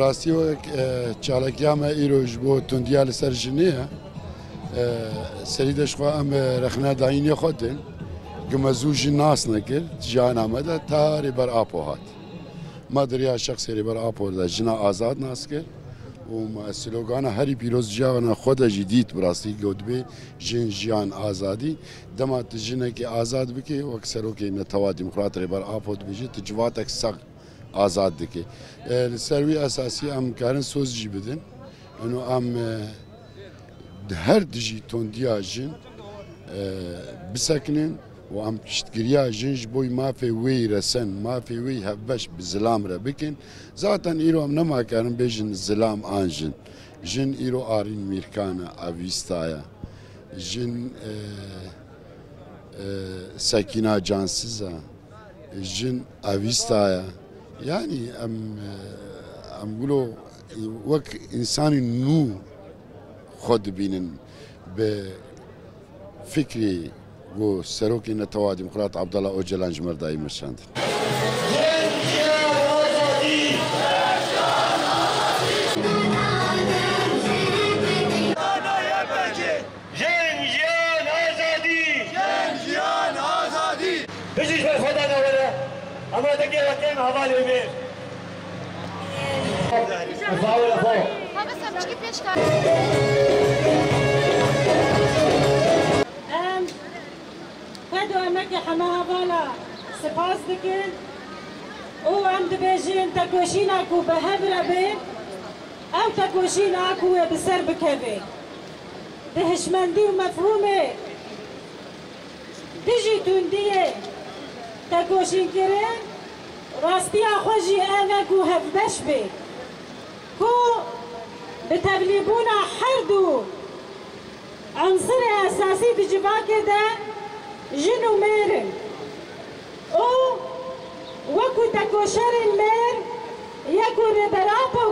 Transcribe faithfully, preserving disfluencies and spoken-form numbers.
Rastî wek, e, çalakiya me îro ji bo tundiya li ser jinê ye. E, serî de ji xwe em, e, rexne dayînê xwe din. Ku me zû jin nas nekir, jiyana me de ta Rêber Apo hat. Me di riya şexsê Rêber Apo de jina azad nas kir û me slogana herî pîroz jiyana xwe de jî dît, bi rastî ku dibê jin, jiyan, azadî. Dema tu jinekê azad bikî, wek serokê Netewa Demokrat Rêber Apo dibêje, tu civatek sax azad dike. E, li ser wî esasî em karin soz jî bidin. Eno em, e, di her dijî tondiya jin, e, bisekinin û em piştgiriya jin ji bo mafê wê resen, mafê wê hevbeş bi zilam re bikin. Zaten îro em nema karin bêjin zilam an jin. Jin îro Arîn Mîrkan e, Avîsta ye. Jin, e, e, Sekîna Cansiz e. Jin Avîsta ye. Yanî em, em wilo wek însanî nû xwe dibînin bi fikrê ku Serokê Netewa Demokrat Abdullah Ocalan ji me re dayî meşandin. Jin, jiyan, azadî! Jin, jiyan, azadî! Bijî ji ber xwe dana were, amadekê we kêm hevalê mêr. Em xwe do emekê heme hevala spas dikin û em dibêjin tekoşîna ku bi hev re bê, ew tekoşîna ku wê bi ser bikeve. Di hişmendî û mefhûmê dijî tundiyê tekoşînkirin, rastiya xwe jî ev e ku hevbeş bê, ku bi tevlîbûna her du unsirê esasî di civakê de jin û mêr in. Û wekî tekoşerên mêr, yek û Rêber Apo